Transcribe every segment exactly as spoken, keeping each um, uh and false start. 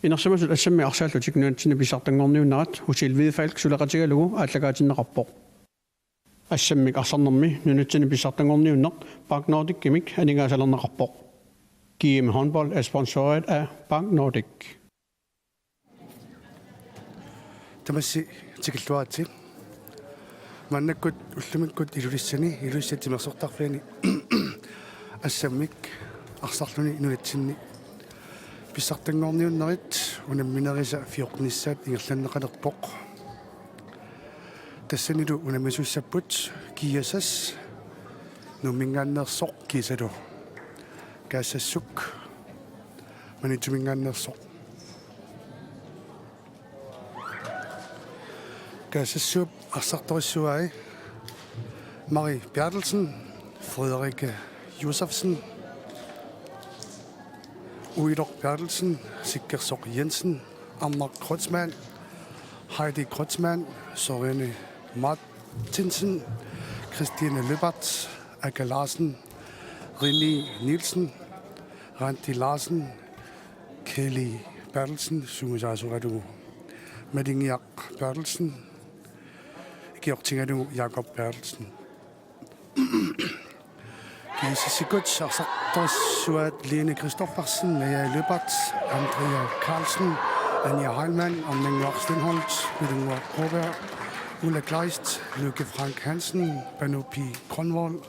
Inersimasut assammik arsaallutik nunatsinni pissartanngorniunnerat Husil Hvidefalk suleqatigalugu aallakaatinneqarpoq. Assammik arsarnermi nunatsinni pissartanngorniunneq Park Nordicimik aningaasalerneqarpoq. G M Håndbold er sponsoreret af Park Nordic. Tamassi tikilluaritsi. Maannakkut ullumikkut Ilulissani, Ilulissat timersortarfiani assammik arsarluni nunatsinni pissartanngorniunnerit unamminerisa fjortenissaat ingerlanneqalerpoq. Tassanilu unammisuussapput G S S Nuumminngaanneersoq kiisalu Kaassassuk Maniitsuminngaanneersoq. Kaassassap arsartorissuai Marie Berthelsen, Frederikke Josefsen, Uiloq Berthelsen, Sikkersoq Jensen, Arnaq Kreutzmann, Heidi Kreutzmann, Sørine Martinsen, Christine Lyberth, Aka Larsen, Rini Nielsen, Randi Larsen, Kelly Berthelsen, sungiusaasoralugu Malingiaq Berthelsen, ikiortigalugu Jakob Berthelsen. G S S-ikkut arsartorissuat Lene Christoffersen, Naja Lyberth, Andrea Carlsen, Anja Heilmann, Arnannguaq Stenholt, Pilunnguaq Broberg, Ulla Kleist, Lykke Frank Hansen, Panu P. Grønvold,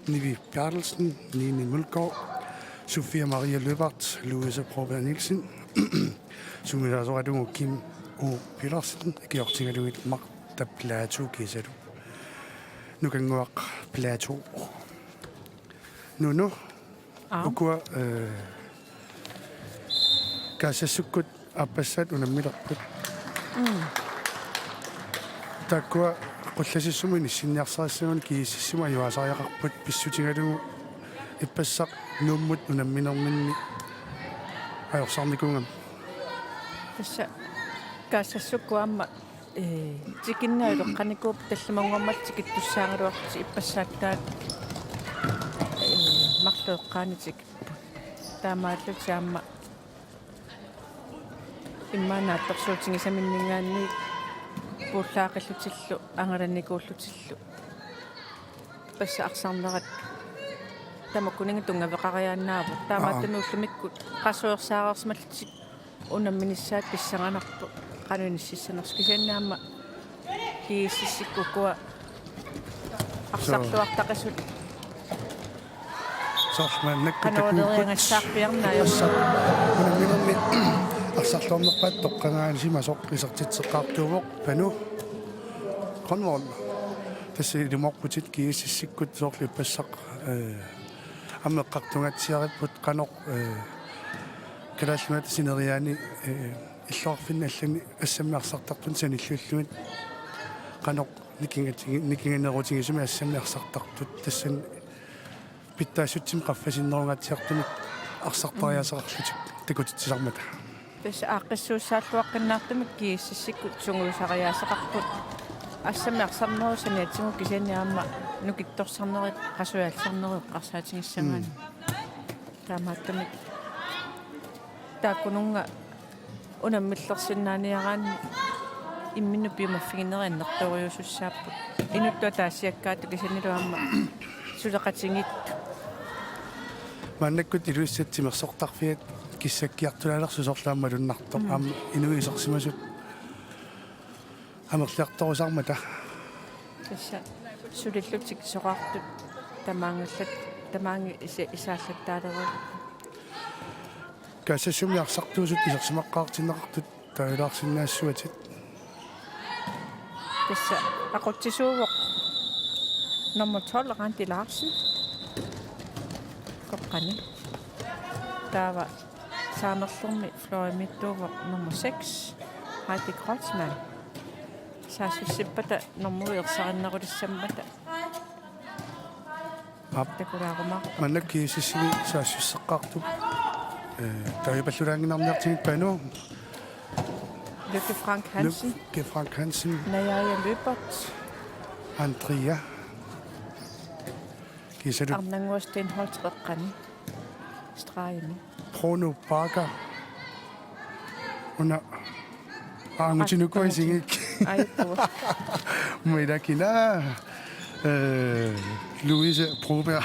Nivi Berthelsen, Nini Mølgaard, Sofia Maria Lyberth, Louise Broberg Nielsen, sungiusaasoralugu Kim O. Petersen, ikiortigalugit Martha Platou kiisalu Nukannguaq Platou. Nunu, Aap. Ukua, eh, Kaassassukkut aappassaat unammilerput. Mm. Taakkua qullasissumut inissinniarsarissaguni G S S-imut ajugaasariaqarput pissutigalugu ippassaq Nuummut unamminerminni ajorsarnikuugami. Tassa Kaassassukkut aamma, eh, tikinneq ileqqanikuupput tallimanngormat tikittussaagaluarlutik ippassaat taakku, eh, marluk eqqaaniit tikipput. Taamaallutik aamma immaqa naatsorsuutigisaminninngaanniit puullaaqillutillu angalanikuullutillu ippassaq arsarnerat tamakkuninnga tunngaveqariaannaavoq. Taamaattumik Aa. ullumikkut qasuersaareersimallutik unamminissaat pissanganarpoq qanoq inississanersoq, kisianni aamma G S S-ikkut ukua arsarluartaqisut. Soorlu maannakkut takuupput. Qanoq ileriagassaarpiarnaajuk? Tassa unamminermi arsarluarnerpaatut toqqagaasimasoq isertitseqqaartuuvoq Panu Grønvold. Tassa ilumoorputit G S S-ikkut soorlu ippassaq, eh, aamma eqqartungaatsiaripput qanoq, eh, Kalaallit Nunaata sineriaani, eh, illoqarfinni allani assammik arsartartut sanilliullugit qanoq nikingatigi-, nikinganerutigisumik assammik arsartartut tassani pitsaassutsimik qaffasinnerungaatsiartumik arsartariaaseqarlutik takutitsisarmata. Tassa aaqqissuussaalluaqqinnaartumik G S S-ikkut sungiusariaaseqarput. Assammik arsarnerup saniatigut kisianni aamma nukittorsarneri qasujaasarneri eqqarsaatigissanngani. Mm. Taamaattumik taakkununnga unammillersinnaaniaraanni imminnut piumaffiginerit annertoorujussuussaapput. Inuttut ataasiakkaatut kisiannilu aamma suleqatigiittut. Maannakkut Ilulissat timersortarfiat kissakkiartulaalersoq soorlu aamma malunnartoq. Mm. Aamma inuit isersimasut amerliartorusarmata. Tassa sulillutik soraartut tamaangallat tamaani isa-, isaallattaaleruit. Kaassassumi arsartuusut isersimaqqaartinneqartut taagulaarsinnaassuatit. Tassa aqutsisuuvoq nummer tolv, Randi Larsen. Koqqani. Taava saamerlermi fløjimiittuuvoq nummer seks, Heidi Kreutzmann. Saassussippata normu ersarinnerulissammata. Aap. Takulaarumaarpoq. Maannakkut G S S-imi saassusseqqaartup, eh, taajupallulaannginnarniartigit Panu. Lykke Frank Hansen. Lykke Frank Hansen. Najaja Lyberth. Andrea. Kiisalu. Arnannguaq Stenholt qeqqani. Stregini. Bruno Parker. Una. Aa, angutip ukua isigikkit. Ai, puu. Mui dakina. Øh, Louise Broberg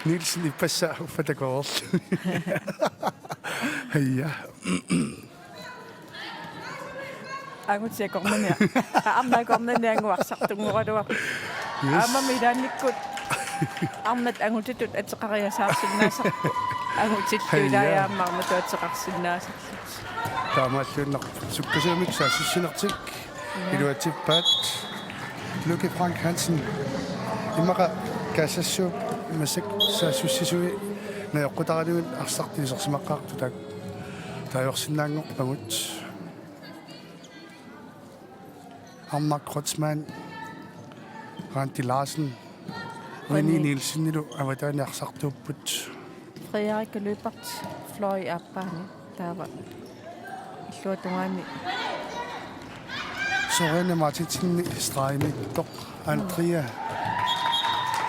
Nielsen ippassaq uffa takoreerluni. Ja. Angutip akornanni. Arnap akornanni angut arsartunngoraluarpoq. Yes. Aammami ilaannikkut arnat angutitut ateqariasaarsinnaasarput. Angutillu. Ai, ja. Ilai aamma arnatut ateqarsinnaasarput. Taamaalluinnarpoq. Sukkasuumik saassussinertik. Ja. Iluatsippaat. Lykke Frank Hansen. Immaqa Kaasassuup massakkut saassussisui najoqqutaraluit arsartut isersimaqqaartut taak-, taagorsinnaanngorpagut. Arnaq Kreutzmann, Randi Larsen, Winnie Winnie Nielsenilu avataani arsartuupput. Frederik Lyberth, fløj aappaani, taava illuatungaani. Sørine Martinsen stregimiittoq, Andrea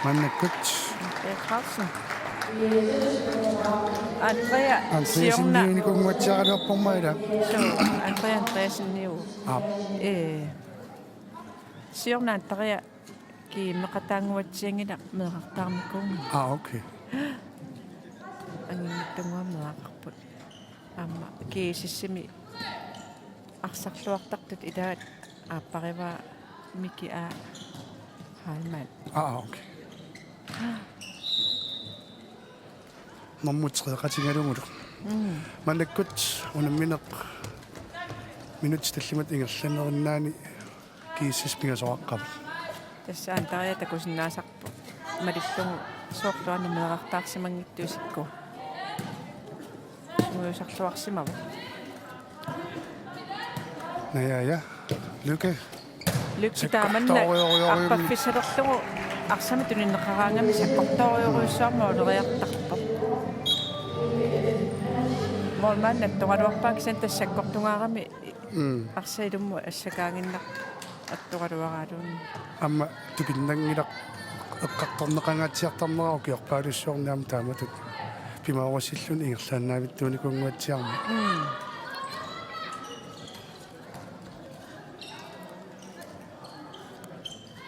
maannakkut. Andrea Carlsen. Andrea Andreasen siorna. Niunikunnguatsiaraluarporma ila. Suu, Andrea Andreasen niu. Aap. Ee. Siorna Andrea G M-eqataannguatsianngilaq meerartaarnikuunngilaq. Aa, okay. Anginngitsunnguamik meeraqarput. Aamma G S S-imi arsarluartartut ilaat aapparivaa Miki A. Heilmann. Aa, okay. Nummer tre-qatigalugulu. Mm. Maannakkut unammineq minutsit tallimat ingerlanerinnaani G S S pingasoqaqqavoq. Tassa Andrea takusinnaasarpoq. Malillugu soorlu aana meerartaarsimanngitsoq isikkoq. Sumuusarluarsimavoq. Naja, ja. Lykke. Lykke taamanna sakkortoorujorujussuarmik. Arpaffissalerlugu arsamik tunineqaraangami sakkortoorujorujussuarmik måleriartarpoq. Målmandip attoraluarpaa kisianni tassa sakkortungaarami. Mm. Arsaq ilummut assakaaginnaq attoraluaraluunniit. Aamma tupinnanngilaq eqqartorneqangaatsiartarnera ukiorpaalussuarni aamma taamatut pimaarusilluni ingerlaannavittuunikuunnguatsiarmat. Mm.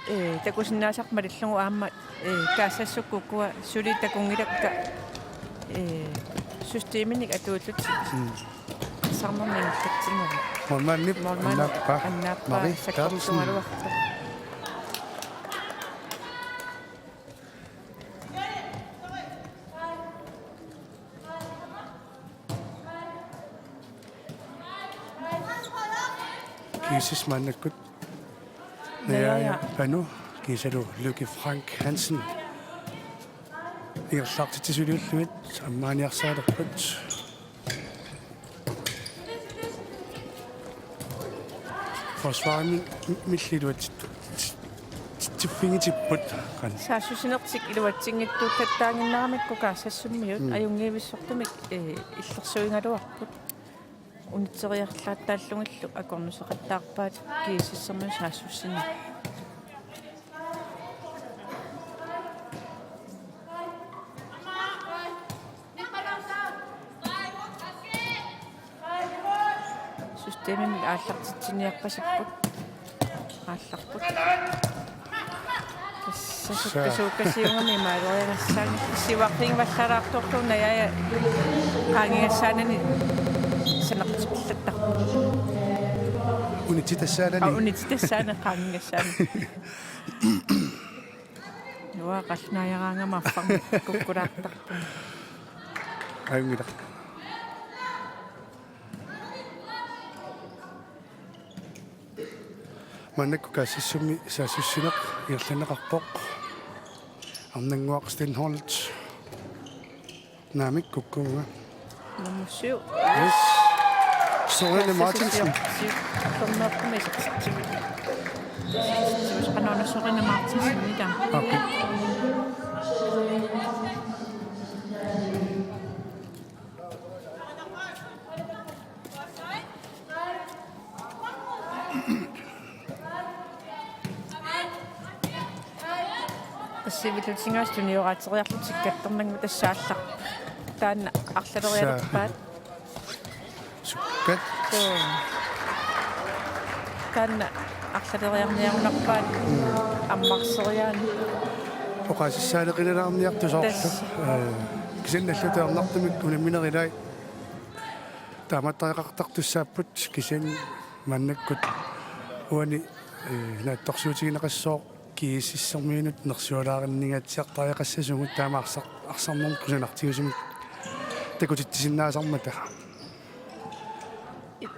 Ee, takusinnaasarput malillugu aamma, ee, Kaasassukkut ukua suli takunngilakka, ee, systeminik atuullutik. Mm. Arsarnermi ingerlatsinnera. Målmandip. Målmandip annaappaa. Annaappaa. Marie Berthelsen. Sakkortugaluarpoq. G S S maannakkut. Naja, ja. Naja, ja. Panu, kiisalu Lykke Frank Hansen. Ingerlaartitsisuliullugit ammaaniarsaalerput. Forsvarimilli iluatsitsiffigitsipput. Saassussinertik iluatsinngitsuullattaaginnaramikku Kaasassummiut. Mm. Ajunngivissortumik, ee, illersuigaluarput. Unitseriarlaattaallugillu akornuseqattaarpaat G S S-ermiut saassussineq. Systemimik aallartitsiniarpasipput. Aallarput. Tassa sukkasuukkasiugami maaleriagassaanngilaq. Siuarfigivallaalaartorlugu Naja qaangigassaanani sanertipillattarpoq. Unitsitassaanani. Aa, unitsitassaanani qaangigassaanani. Nuaqqallinaajaraangama affarmik kukkulaartarpunga. Ajunngilaq. Maannakkut Kaasassummik saassussineq ingerlanneqarpoq. Arnannguaq Steenholdt. Naamik, kukkuunga. Nummer syv. Yes. Sørine Martinsen. Syv. Syv. Sørine Martinsen, ida. Okay. Tassa sivillutik tunioraatiriarlutik kattornagma tassa aallarput. Taanna arlalerialerpaat. Su-, Kat. Suu. Taanna arlaleriarniarunarpaat ammarseriaani. Oqaasissaaleqilalaarniartut soorlu. Tassa. Ee, kisianni allatut ajornartumik unamminerit ilaat taamaattariaqartartussaapput kisianni maannakkut uani, ee, naatsorsuutigineqassooq G S S-ermiunut nersualaarinninngatsiartariaqassasugut taama arsar-, arsarnermut kusanartigisumik takutitsisinnaasarmata.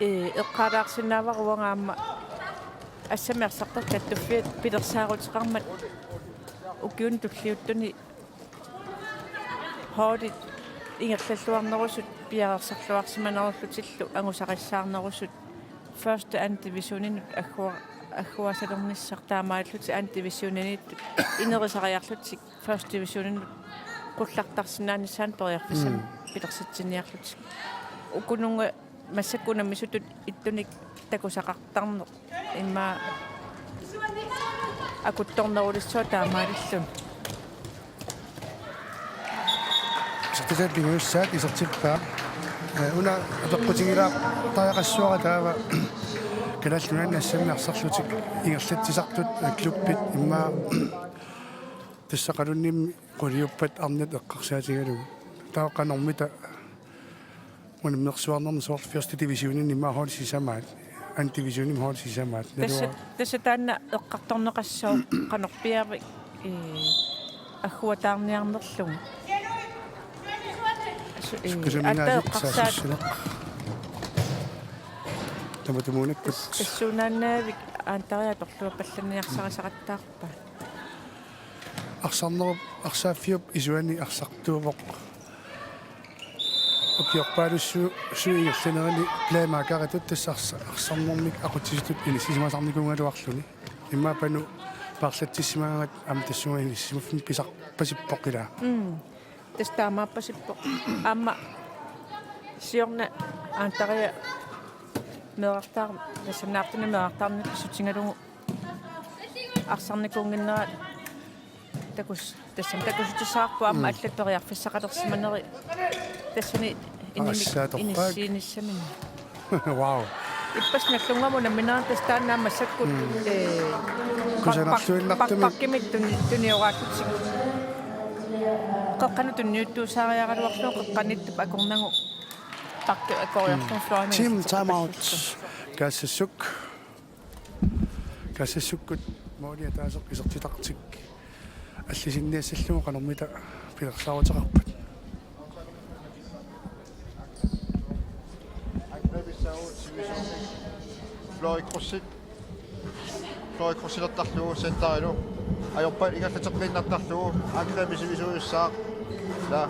Ee, eqqaalaarsinnaavara uanga aamma assammik arsartartut kattuffiat pilersaaruteqarmat ukiuni tulliuttuni holdit ingerlalluarnerusut piareersarluarsimanerullutillu angusarissaarnerusut første anden divisioninut aggu-, agguaasalernissaq taamaallutik anden divisioniniittut inerisariarlutik første divisioninut qullartarsinnaanissaannut periarfissamik Mm. pilersitsiniarlutik. Ukununnga massakkut unammisutut ittunik takusaqartarneq immaqa akuttornerulissuaq taamaalilluni. Isertitaat pingajussaat isertippaa. Ee, una apeqqutigilaartariaqassuara taava Kalaallit Nunaanni assammik arsarlutik ingerlatsisartut, ee, klubbit immaqa tassa qalunniimmi quliuppat arnat eqqarsaatigalugu. Taava qanormita unammersuarnerni soorlu første divisionimi immaqa hold sisamaat, anden divisionimi hold sisamaat. Tassa, Naluara. Tassa taanna eqqartorneqassooq qanorpiaavik, ee, agguataarniarnerlugu. Su-, ee, Sukkasungaasiit aatsaat eqqarsaat. Saassussineq. Tamatumuunakkut. Tas-, tassuunaannaavik aantariat atorluarpallanniarsarisaqattaarpaat. Arsarnerup, arsaaffiup isuani arsartuuvoq. Ukiorpaalussuit ingerlanerani playmakeritut tassa arsa-, arsarnermik aqutsisutut inissisimasarnikuugaluarluni. Immaqa Panu paarlatsissimagaangat aamma tassunga inissisimaffimmik pisar-, pasippoq ilaa. Mm. Tassa taamaappasippoq. Aamma siorna aantariat meerartaar-, nassannaartunik meerartaarneq pissutigalugu arsarnikuunnginnerat takus-, tassami takussutissavarput aamma Mm. allat periarfissaqalersimaneri tassani inimik Arsaatorpaak. Inissiinissaminnik. Wow. Ippassaq nallunnguamik unamminerit tassa taanna aamma massakkut, Mm. ee, Kusanarluinnartumik. Pak-, pak-, pakkimik tuni-, tunioraallutik. Qeqqanut tunniuttuusaariaraluarlugu qeqqaniittup akornagu pakki akoriarlugu Mm. Florence Team timeout. Kaassassuup. Kaassassukkut måli ataaseq isertitartik allisinniassallugu qanormita pilersaaruteqarpat. Angrebissaagut sivisuumik. Flori Krusip. Flori Krusilertarlugu centerilu. Ajorpat ingerlateqqiinnartarlugu. Angrebi sivisuujussaaq. La.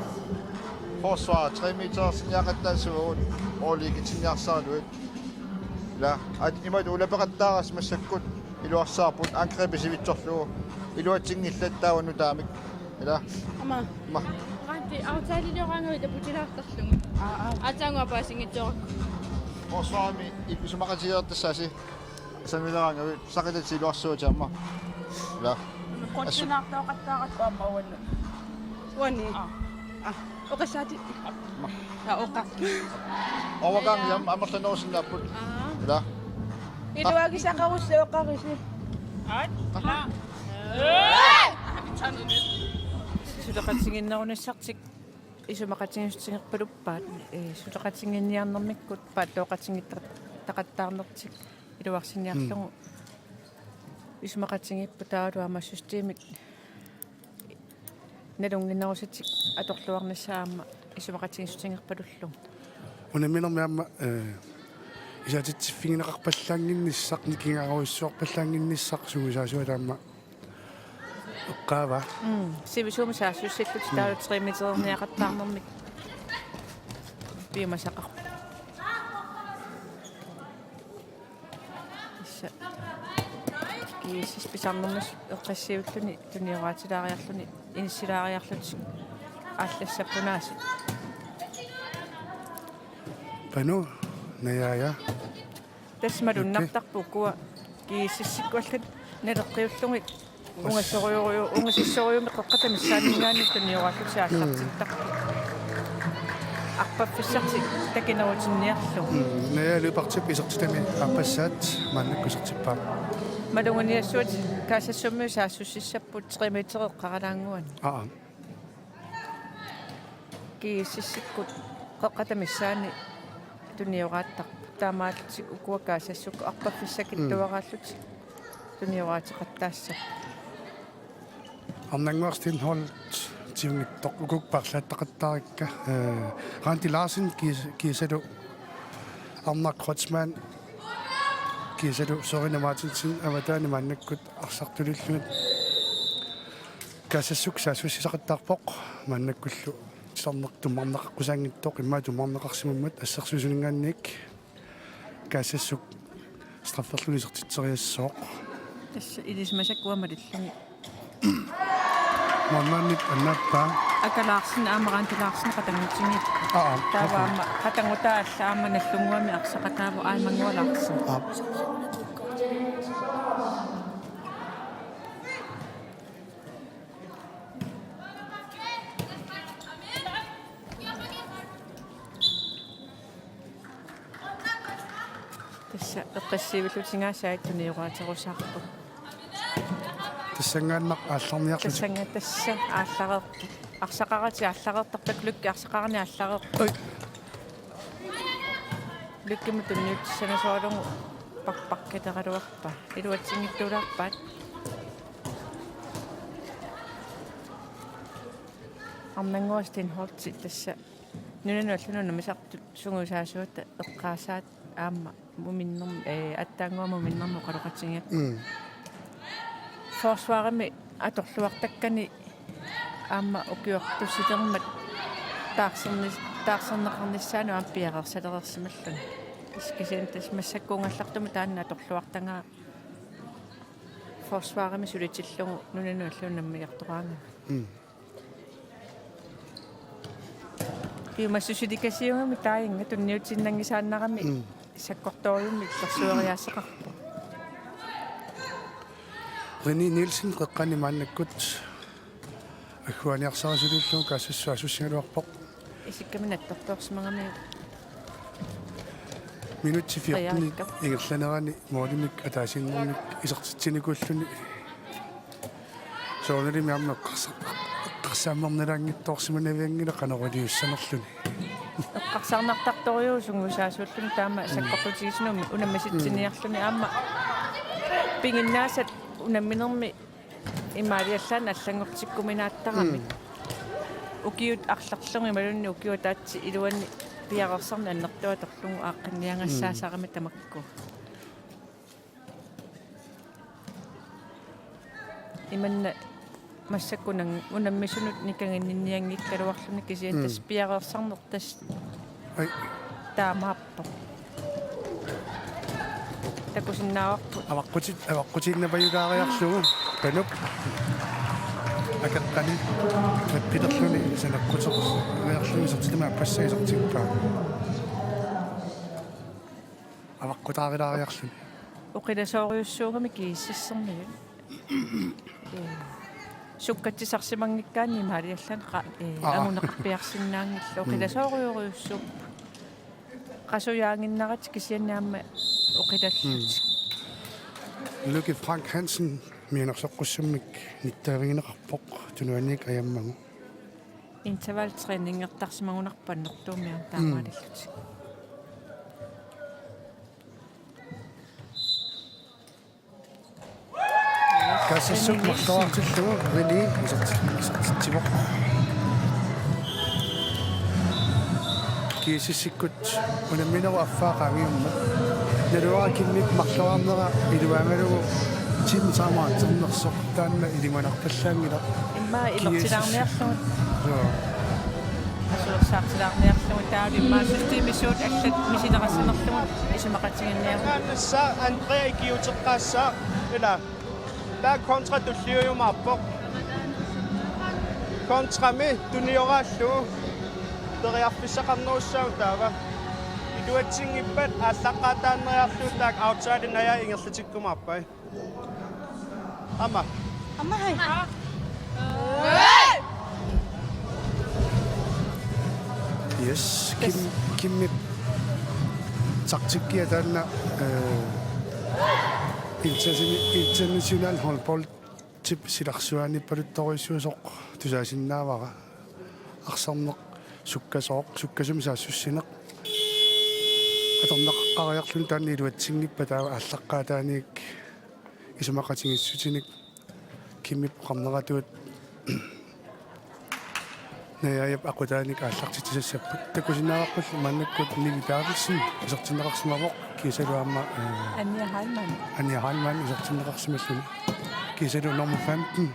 Forsvar tre meter sinniaqattaassuugut. Måli ikitsinniarsaraluit. La, at imatut ulapeqattaarassi massakkut iluarsaarput angrebi sivitsorlugu. Iluatsinngillat taava nutaamik. Ila. Ama. Ma. Qaanti aftaleerlugit taputilaartarlugu. Aa, aa. Aatsaannguaq paasinngitsoorput. Forsvarimi isumaqatigilertassaasi. Samileraangavit saqilatit iluarsuutit aamma. Ila. Qutsinaartooqattaarakku aamma uannut. Uani. Aa. Aa. Oqassaati. Ma. Aa, oqa. Overgang jam amerlanerusinnaapput. Aa. Ila. Iluagisaqarussi oqarisi. Aat. Aa. Suleqatigiinnerunissartik isumaqatigiissutigerpaluppaat, ee, suleqatigiinniarnermikkut paattooqatigiittaqattaarnertik iluarsinniarlugu. Mm. Isumaqatigiipput taavalu aamma systemit nalunnginnerusatik atorluarnissaa aamma isumaqatigiissutigerpalullugu. Unamminermi aamma, ee, isaatitsiffigineqarpallaannginnissaq, nikingaarujussuarpallaannginnissaq sungiusaasuat aamma eqqaavaa. Mm, sivisuumik saassussillutik Mm. taavalu tre metererniaqattaarnermik piumasaqarpoq. Tassa. G S S pisarnermut eqqassiulluni tunioraatilaariarluni inissilaariarlutik aallassappunaasi. Panu, Najaaja. Tassa malunnartarput ukua G S S-ikkut allat naleqqiullugit ungasorujuu-, ungasissorujussuarmik qeqqata missaaninngaanniit tunioraarlutik aallartittarput. Mm. Arpaffissartik takinerutinniarlugu. Mm, Naja Lyberthip isertitami aappassaat maannakkut isertippaa. Maluginiassuat Kaasassummut saassussissapput tre meter eqqaralaannguani. Aa. GSS-ikkut qeqqata missaani tunioraattaarput. Taamaallutik ukua Kaasassukkut arpaffissakittuaraallutik tunioraateqattaassapput. Arnannguaq Steenholdt tiunngittoq ukuk paarlaattaqattaarikka, eh, Randi Larsen kiis-, kiisalu Arnaq Kreutzmann kiisalu Sørine Martinsen avataani maannakkut arsartulillugit Kaasassukkut saassussisaqattaarpoq maannakkullu titarneq tummarneqaqqusaanngitsoq immaqa tummarneqarsimammat assersuisuninngaanniit Kaasassukkut strafferluni isertitseriassooq. Tassa ilisimasakka uanga malillugit. Maannaannit annaappaa. Aka Larsen aamma Randi Larsen qatanngutsinngilaq. Aa, aa. Taava aamma qatanngutaa alla aamma Nagdlunguami arsaqataavoq Aimannguaq Larsen. Aa. Tassa eqqissiivillutinngaasai tunioraaterusaarput. Tassanngaannaq aallarniarlutik. Tassannga-, tassa aallareerpoq. Arsaqaratik aallareertarput, Lykke arsaqarani aallareerpoq. Oj. Lykkemut tunniussanasoralugu pakpakkaleraluarpaa. Iluatsinngitsuulaarpaat. Arnannguaq Steenholdt tassa nunanut allanut unammisartut sungiusaasuata eqqaasaat aamma muminnerm-, eh, aatsaannguaq muminnermut oqaloqatigigatta. Mm. Forsvarimi atorluartakkani aamma ukiortussilermat taarserni-, taarserneqarnissaanut aamma piareersalereersimalluni. Kisianni tassa massakkuugallartumik taanna atorluartagaa forsvarimi sulitillugu nunanut allanut unammiartoraangama. Mm. Piumassusilikasiugami taanna tunniutiinnanngisaannarami. Mm. Sakkortoorujummik illersueriaaseqarpoq. René Nielsen qeqqani maannakkut agguaaniarsarisulillugu Kaasassuaq saassussigaluarpoq. Isikkamik nattortoorsimagami. Minutsit fjorten ingerlanerani målimik ataasiinnarmik isertitsinikuulluni. Soorunalimi aamma eqqarsa-, eqqarsaammernilaanngitsoorsimanavianngilaq qanoq iliussanerluni. Eqqarsarnartartorujuuvoq sungiusaasuulluni taama sakkortutigisinut unammisitsiiniarluni aamma piginnaasat unamminermi imaaliallaannaq allanngortikkuminaattarami. Mm. Ukiut arlerlugit imaluunniit ukiup ataatsip iluani piareersarneq annertooq atorlugu aaqqinniagassaasarami tamakku. Imanna massakkut unam-, unammisunut nikaginninnianngikkaluarluni kisianni tassa piareersarneq tassa taamaappoq. Takusinnaavarput. Avaqqutit-, avaqqutiinnapajulaariarlugu Panup akeqqani mappilerluni sanaqquteriarluni isertitami aappassaa isertippaa. Avaqqutaarilaariarluni. Oqilasoorujussuugami kiisissermiut. Ee, sukkatsisarsimanngikkaanni imaaliallaannaq, ee, aa, anguneqarpiarsinnaanngillat. Mm. Oqilasoorujorujussuupput. Qasujaaginnaratik kisianni aamma oqilallutik. Mm. Lykke Frank Hansen mianersoqqussummik nittaavigineqarpoq tunuaniit ajammagu. Intervaltræningertarsimagunarpoq annertuumik aamma taamaalillutik. Kaassassuk marloraartillugu René iserti-, isertitsivoq. GSS-ikkut unamminerup affaa qaangiummat. Naluara Kimmip marloraarnera iluaangalugu Tim Samuelsen-ersoq taanna ilimanarpallaanngilaq. Immaqa imertilaarniarlugu. Joo. Asuersaartilaarniarlugu taava immaqa systemisuut allat misilerassanerlugu isumaqatiginninniarlugu. Taanna Andrea ikiuuteqqaassaaq ila. Taava kontra tulliujumaarpoq. Kontrami tunioraallugu. Periarfissaqarnerussaaq taava. Iluatsinngippat aallaqqaataanneriarlugu taakku outside Naja ingerlatikkumaarpai. Aamma. Aamma hai. Yes, Kim, Kimmip taktikkia taanna, eh, interna-, international håndboldip silarsuaaniippaluttorujussuusoq tusaasinnaavara. Arsarneq sukkasooq, sukkasumik saassussineq. Atorneqaqqaariarluni taanna iluatsinngippat taava aallaqqaataaniit isumaqatigiissutinik Kimmip oqarneratuut Najaajap aqutaaniit aallartitsisassapput. Takusinnaavarput maannakkut Nivi Berthelsen isertinneqarsimavoq kiisalu aamma, eh, Anja Heilmann. Anja Heilmann isertinneqarsimalluni. Kiisalu nummer femten,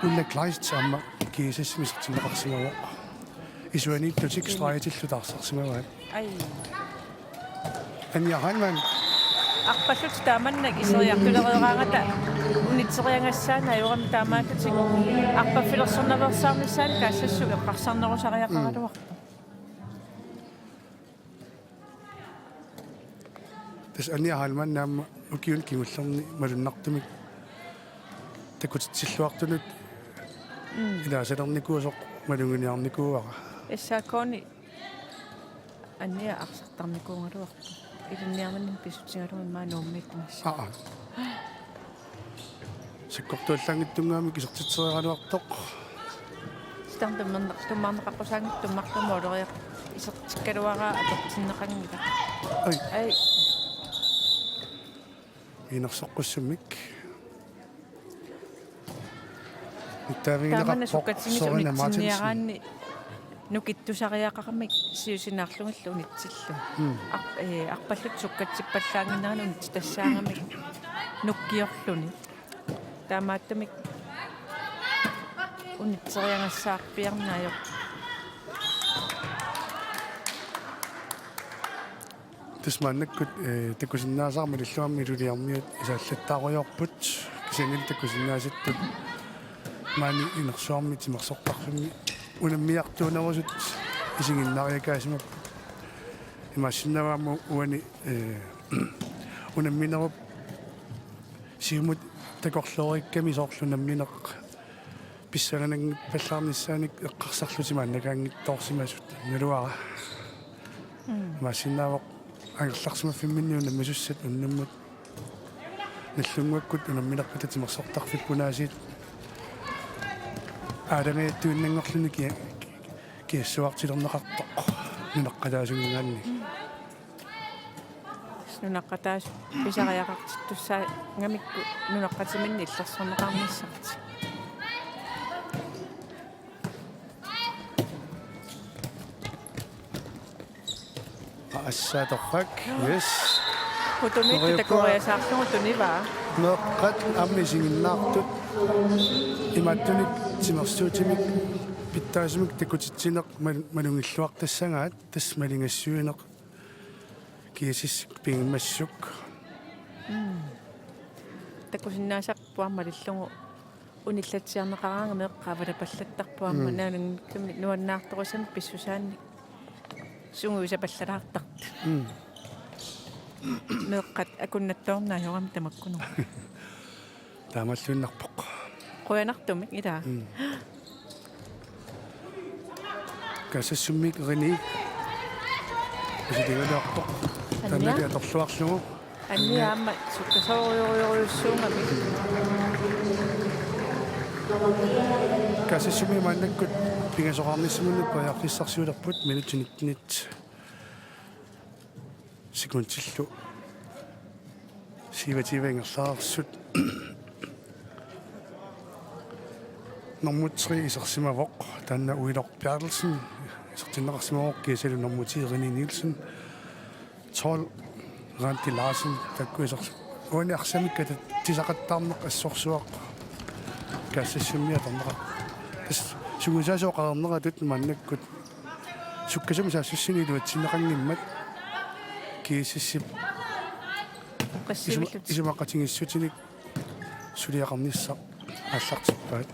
Ulla Kleist aamma G S S-imi isertinneqarsimavoq. Isuaniittutik stregitillu taarsersimavaat. Ai. Anja Heilmann. Arpallutik taamannak iseriartulereeraangata unitseriagassaanni ajorami taamaattutik arpaffilersornaveersaarnissaannik Kaassassut eqqarsarnerusariaqaraluarpoq. Tassa Anja Heilmann aamma ukiuni kingullerni malunnartumik takutitsilluartunut, mm, ilaasalernikuusoq maluginiarnikuuara. S A K-ni Anja arsartarnikuugaluarpoq. Ilinniarnermi pissutigalugu immaqa Nuummiit tamaasa. Aa. Sakkortuallaanngitsunnguamik isertitseriaraluartoq. Sitarnermik tummarneq-, tummarneqaqqusaanngitsoq marluk måleriaq isertikkaluaraa atortinneqanngilaq. Ai. Ai. Inersoqqussummik. Taamani nittaavigineqarpoq sukkatsinngitsoq Sorina Martinsen. Unitsinniaraanni nukittusariaqaramik siusinaarlugillu unitsillu. Mm. Ar-, eh, arpallutik sukkatsippallaannginneranni unitsitassaagami nukkiorluni. Taamaattumik unitseriagassaarpiarneq ajorpoq. Tassa maannakkut, eh, takusinnaasara malillugu aamma Ilulissarmiut isaallattaarujoorput, kisiannili takusinnaasattut maani inersuarmi timersortarfimmi unammiartuunerusut isiginnaariakaasimapput. Imaassinnaavoq aamma uani, eh, unamminerup siumut takorloorikkami soorlu unammineq pissangananngippallaarnissaanik eqqarsarlutik maannakaanngitsoorsimasut naluara. Mm. Imaassinnaavoq angerlarsimaffimminni unammisussat unnummut. Nallunnguakkut unamminerpata timersortarfipput aasiit aalamiittuinnanngorluni kia-, kiassuartilerneqartoq nunaqqataasunngaanniit. Nunaqqataasut pisariaqartittussaangamikku nunaqqatiminni illersorneqarnissartik. Aasaatoqqak, yes. Putuniittoq takoriasaarlugu tunivaa. Meeqqat aamma isiginnaartut imaattunik timersuutimik pitsaasumik takutitsineq mal-, malunngilluartassagaat, tassa malinngassuineq G S S pigimmassuk. Mm. Takusinnaasarput aamma malillugu unillatsiarneqaraangat meeqqat avalapallattarput aamma. Mm. Naanngikkamik nuannaartorusamik pissusaannik sungiusapallalaartartut. Mm. Meeqqat akunnattoorneq ajorami tamakkununnga. Taamaalluinnarpoq. Qujanartumik, ilaa. Mm. Kaassassummiit René. Isitigaluarpoq. Anja. Taannali atorluarlugu. Anja aamma sukkasoorujorujorujussuugami. Kaassassummi maannakkut pingasoqarnissaminut periarfissarsiulerput minutsit nittenit sekundillu syvogtyve ingerlareersut. Nummer tre isersimavoq, taanna Uiloq Berthelsen, isertinneqarsimavoq kiisalu nummer ti René Nielsen, tolv Randi Larsen, taakku isersi-, uani arsamik katatsisaqattaarneq assorsuaq Kaassassummi atorneqar-. Tassa sungiusaasoq oqarneratut maannakkut sukkasumik saassussineq iluatsinneqanngimmat G S S-ip isuma-, isumaqatigiissutinik suliaqarnissaq aallartippaat.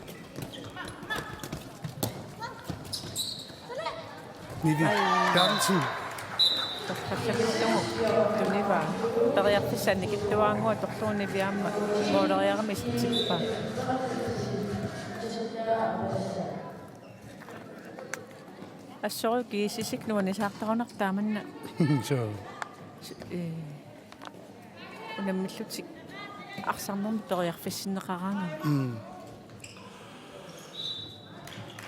Nivi Berthelsen. Torrallakillugu tunivaa. Periarfissaq annikitsuaraannguaq atorlugu Nivi aamma måleriarami isitsippaa. Assorujuk GSS-ikkut nuannisaartarunarpoq taamanna. Suu. S-, ee, unammillutik arsarnermik periarfissinneqaraangami. Mm.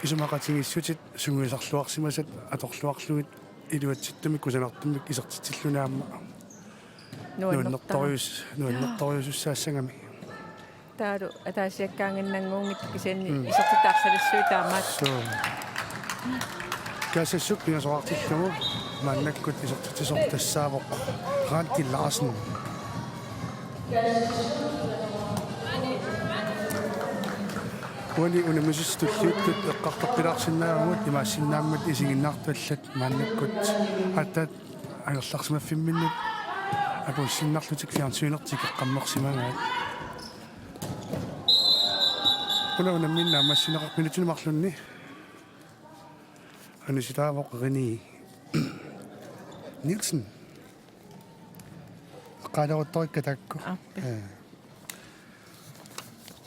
Isumaqatigiissutit sungiusarluarsimasat atorluarlugit iluatsittumik kusanartumik isertitsilluni aamma nuannertara-, nuannertorujus-, nuannertorujusussaassagami. Taavalu ataasiakkaannginnannguunngitsoq kisianni. Mm. Isertitaq arlalissuit taamaattoq. Suu. Kaassassut pingasoqartillugu maannakkut isertitsisoq tassaavoq Randi Larsen. Uani unammisut tulliuttut eqqartorpilaarsinnaavugut, imaassinnaammat isiginnaartut allat maannakkut aatsaat angerlarsimaffimminnut apuussinnarlutik fjernsynertik eqqammersimagaat. Una unammineq naammassineqarpoq minutsinut marlunni. Anisitaavoq René Nielsen. Qaleruttorikka taakku. Aappi. Ee.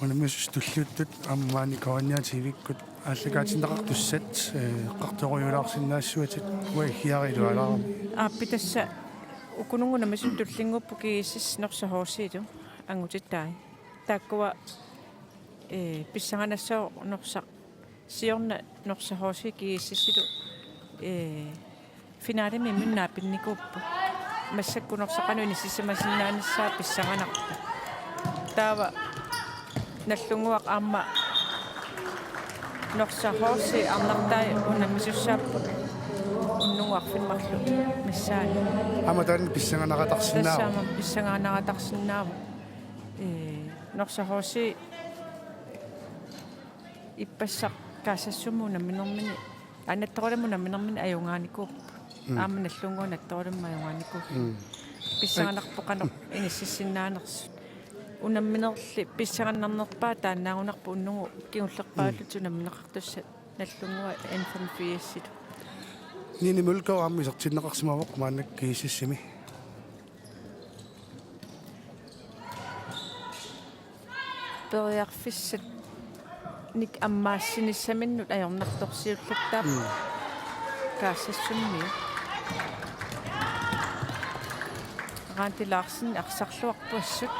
Unammisut tulliuttut aamma maani Korannia T V-kkut aallakaatinneqartussat, ee, eqqartorujulaarsinnaassuatit uagut hiarilualaarami. Aappi, tassa ukunungu unammisut tullinnguupput GSS Norsaq H C-lu angutitai. Taakkua, ee, pissanganassaaq Norsaq siorna Norsaq H C GSS-ilu, ee, finalemi imminut naapinnikuupput. Massakkut Norsaq qanoq inissisimasinnaanissaa pissanganarpoq. Taava Nagdlunguaq aamma Norsaq H C arnartai unammisussaapput unnugu arfineq-marluk missaani. Aamma taanna pissanganaratarsinnaavoq. Tassa aamma pissanganaratarsinnaavoq. Ee, Norsaq H C ippassaq Kaassassummi unamminermini, aa, Nattoralummi unamminermini ajugaanikuupput. Mm. Aamma Nagdlunguaq Nattoralummi ajugaanikuupput. Mm. Pissanganarpoq qanoq inississinnaanersut. Unamminerli pissangannarnerpaaq taannaagunarpoq unnugu kingullerpaallutik. Mm. Unammineqartussat Nagdlunguaq N femogfirs-ilu. Nini Mølgaard aamma isertinneqarsimavoq maannakkut GSS-imi. Periarfissanik ammaassinissaminut ajornartorsiullattaarpoq. Mm. Kaassassummi. Randi Larsen arsarluarpoq assut.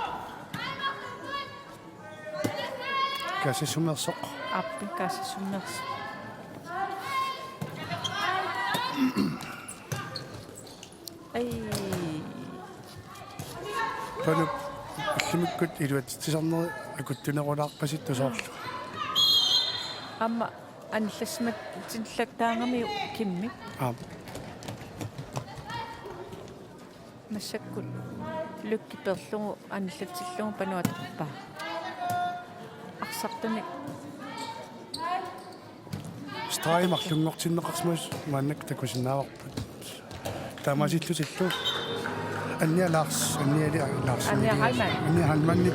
Kaassassummeersoq. Aappi, Kaassassummeersoq. Ai. Panup ullumikkut iluatsitsisarneri akuttunerulaarpasittoq soorlu. Aamma anillassimatsillattaarami Kimmi. Aap. Massakkut Lykke peerlugu anillatsillugu Panu atorpaa. Arsartunik. Stregi marlunngortinneqarsimasut maannakkut takusinnaavarput. Taamaasillutillu. Annia Lars, Annia Li-, Lars. Annia Heilmann. Annia Heilmannip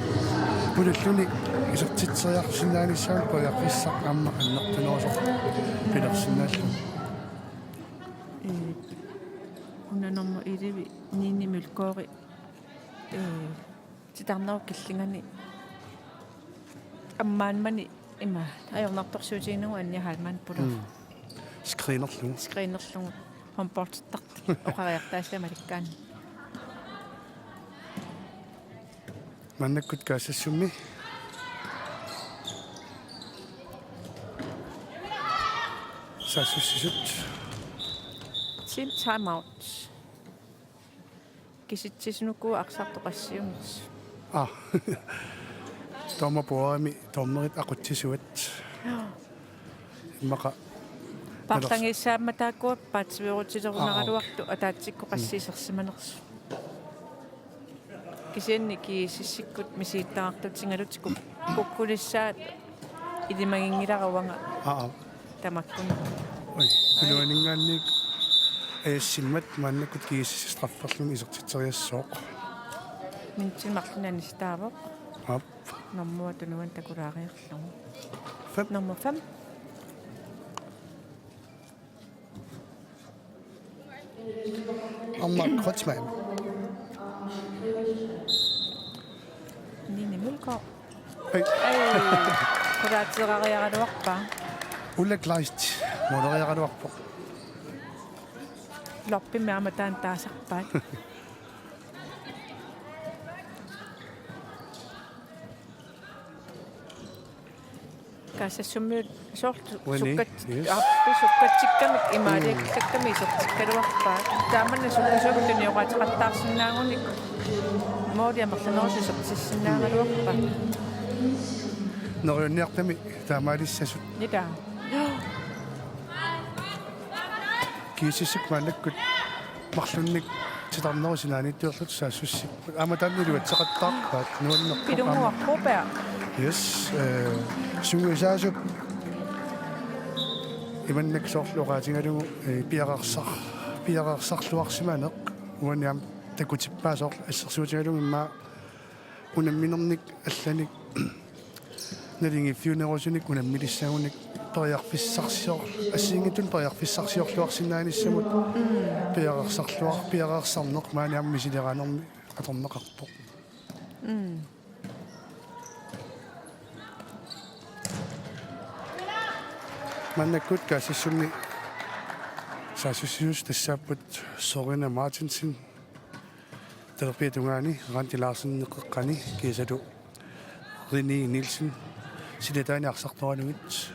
pululluni isertitseriarsinnaanissaanut periarfissaq aamma annertunerusoq pilersinnaalluni. Ee, una nummer elleve, Nini Mølgaard, ee, titarnerup killingani ammaanmani ima ajornartorsiutiginagu Annia Heilmann pulaa. Mm. Screenerlugu. Screenerlugu. Håndboldertartut oqariartaasiat malikkaanni. Maannakkut Kaassassummi saassussisut. Team timeout. Kisitsisinukua arsartoqassiunners. Ah. Dommer bordemi, dommerit aqutsisuat. Jaa. Immaqa. Paarlangiissaammat taakkua paatsiveerutilerunaraluartut ataatsikkut qassit isersimanersut. Kisianni GSS-ikkut misigittaqartutigalutik kuk-, kukkunissaat ilimaginngilara uanga. Aa. Tamakkuni. Oi, tunuaninngaanniit ajassimmat maannakkut GSS strafferluni isertitseriassooq. Minutsit marluk anisitaavoq. Aap. Normu tunuani takulaariarlugu. Fem. Nummer fem. Aamma Kreutzmann. Nini Mølgaard. Hej. Ai, qulaateerariaraluarpaa. Ulla Kleist, måleriaraluarpoq. Loppimi aamma taanna taasarpaat. Kaassassummiut soorlu Uani, sukkat-, yes. Aappi sukkatsikkamik imaaliakkakkami isertikkaluarpaat. Taamanna sukkasuumik tunioqaateqattaarsinnaagunik mooli amerlanerusut isertissinnaagaluarpaat. Neriunniartami taamaalissasut. Nitaa. Kiisissik maannakkut marlunnik titarnerup sinaaniittulerlutik saassussipput. Aamma taanna iluatseqattaarpaat nuannerpoq aamma. Pilunguarpuupia. Yes, eh, sungiusaasup imannak soorlu oqaatigalugu, eh, piareersar-, piareersarluarsimaneq uani aamma takutippaa soorlu assersuutigalugu immaqa unamminernik allanik naligiiffiunerusunik unammilissagunik periarfissarsior-, assigiinngitsunik periarfissarsiorluarsinnaanissamut piareersarluar-, piareersarneq maani aamma misileraanermi atorneqarpoq. Mm. Maannakkut Kaassassumi saassussiussat tassaapput Sorina Martinsen, talerpiata tungaani, Randi Larsen qeqqani, kiisalu Rini Nielsen silataani arsartoralugit.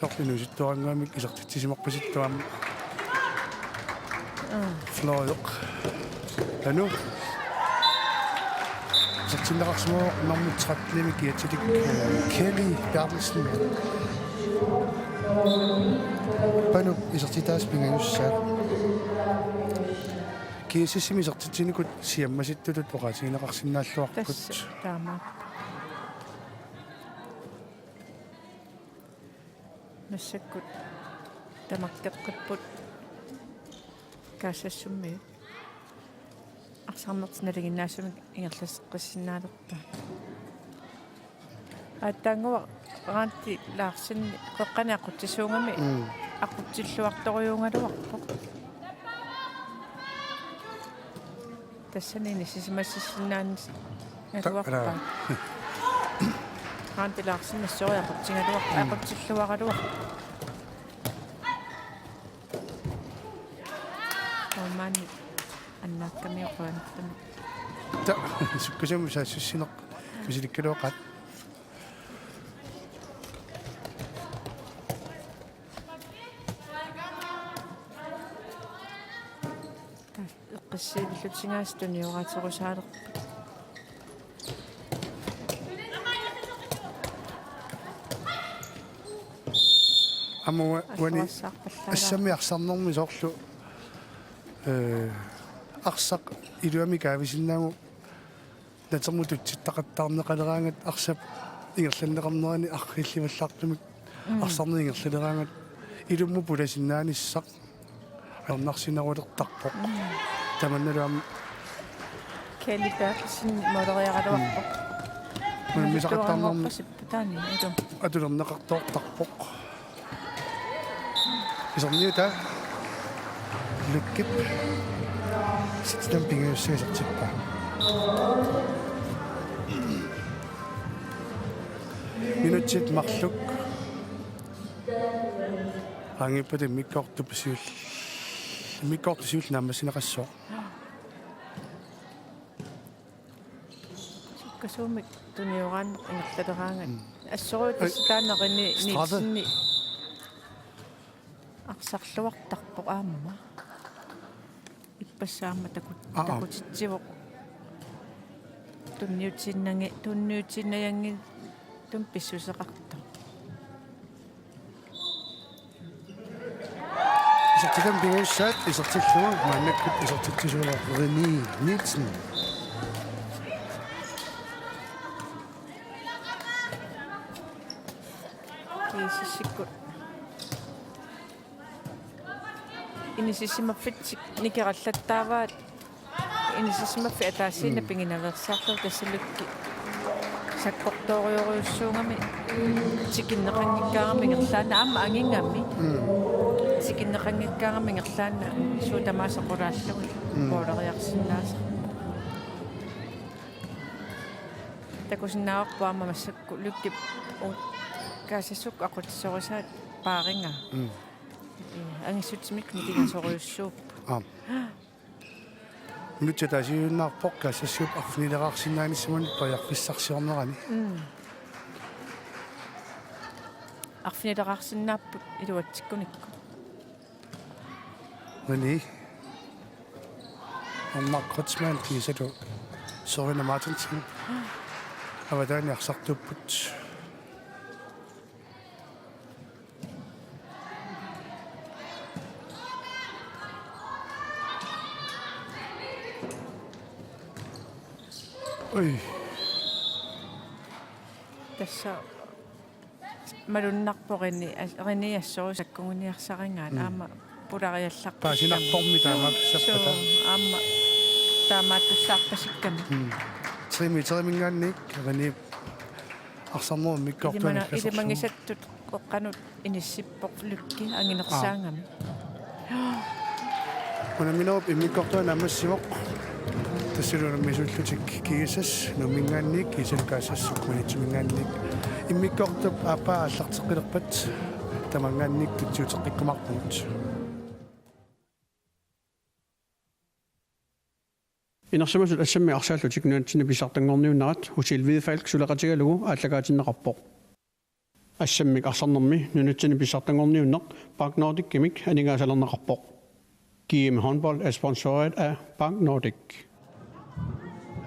Soorlu inuusuttuarannguamik isertitsisimarpasittuam. Mm. Fløjok. Anu. Isertinneqarsimavoq nummer tretten-imi kiatsilik, eh, Kelly Berthelsen. Panup isertitaasa pingajussaat. Kiisissimi isertitsinikut siammasittutut oqaatigineqarsinnaalluarput. Tassa taama. Massakkut tamakkeqqipput Kaassassummiut. Arsarnertik nalinginnaasumik ingerlateqqissinnaalerpaat. Aatsaannguaq Randi Larsen qeqqani aqutsisuugami. Mm. Aqutsilluartorujuugaluarpoq. Tassani inissisimassisinnaaneq. Ta-, galuarpaa. Randi Larsen assori aqutsigaluarpoq, mm, aqutsilluaraluarpoq. Taamaanni annaakkami oqaannertami. Ta-, sukkasuumik saassussineq misilikkaluaqaat. Taava eqqissiivillutigaasa tunioraatsorusaalerput. Aamma ua-, uani assorsuarpallaarpoq. Assammi arsarnermi soorlu, eh, arsaq iluamik kaavisinnaagu natermut tutsittaqattaarneqaleraangat arsap ingerlanneqarnerani arriillivallaartumik, mm, arsarneq ingerlaleraangat ilummut pulasinnaanissaq ajornarsinerulertarpoq. Mm. Tamannalu aamma Kelly Berthelsen måleriaraluarpoq. Mm. Unammisaqattaarnermi. Taani, atu. Atulerneqartoortarpoq. Iserniutaa Lykkip. Sittam pingajussaa isertippaa. Minutsit marluk. Qaangiuppata immikkoortup siul-, immikkoortup siulleq naammassineqassaaq. Sukkasuumik tunioraanneq ingerlaleraangat. Mm. Assorujuk. Ai. Tassa taanna Rini straffe. Nielsenip arsarluartarpoq aamma. Ippassaq aamma taku-, aa, aa, takutitsivoq. Tunniutiinnangi-, tunniutiinnanngitsumik pissuseqartoq. Isertitami pingajussaat isertillugu maannakkut isertitsisuuvoq René Nielsen. Kiisissikkut inissisimaffitsik nikerallattaavaat. Inissisimaffik ataasiinnaq, mm, piginaveersaarlugu, tassa Lykke sakkortoorujorujussuugami tikinneqanngikkaangami ingerlaannaq aamma angigami. Mm. Tikinneqanngikkaangami ingerlaannaq suut tamaasa qulaallugit, mm, pooleriarsinnaasarput. Takusinnaavarput aamma massakkut Lykkep u-, Kaasassukkut aqutsisorisaat paarigaa. Mm. Angissutsimik nukingasorujussuupput. Aap. Nutsatta siunnaarpoq Kaassassiup arfinileraarsinnaanissamut periarfissarsiornerani. Mm. Arfinileraarsinnaapput iluatsikkunikku. René. Anna Kreutzmann kiisalu Sørine Martinsen. Avataani arsartuupput. Ui. Tassa malunnarpoq René as-, René assorsuaq sakkuguniarsarigaat. Mm. Aamma pulariallarput. Paasinarpormi taamaakkassappat. Suu, aamma taamaattussaarpasikkami. Mm. Tre meteriminngaanniit René arsarnerup immikkoortuani. Ilimana-, ilimanngisattut qeqqanut inissippoq Lykke anginersaagami. Aap. Unamminerup immikkoortuani naammassivoq. Tassalu unammisullutik G S S Nuumminngaanniit, G S S Kaassassiup Maniitsuminngaanniit. Immikkoortup aappaa aallarteqqilerpat tamanngaanniit tutsiuteqqikkumaarpugut. Inersimasut assammik arsaallutik nunatsinni pissartanngorniunnerat Hotel Hvidefalk suleqatigalugu aallakaatinneqarpoq. Assammik arsarnermi nunatsinni pissartanngorniunneq Park Nordicimik aningaasalerneqarpoq. G M Håndbold er sponsoreret af Park Nordic.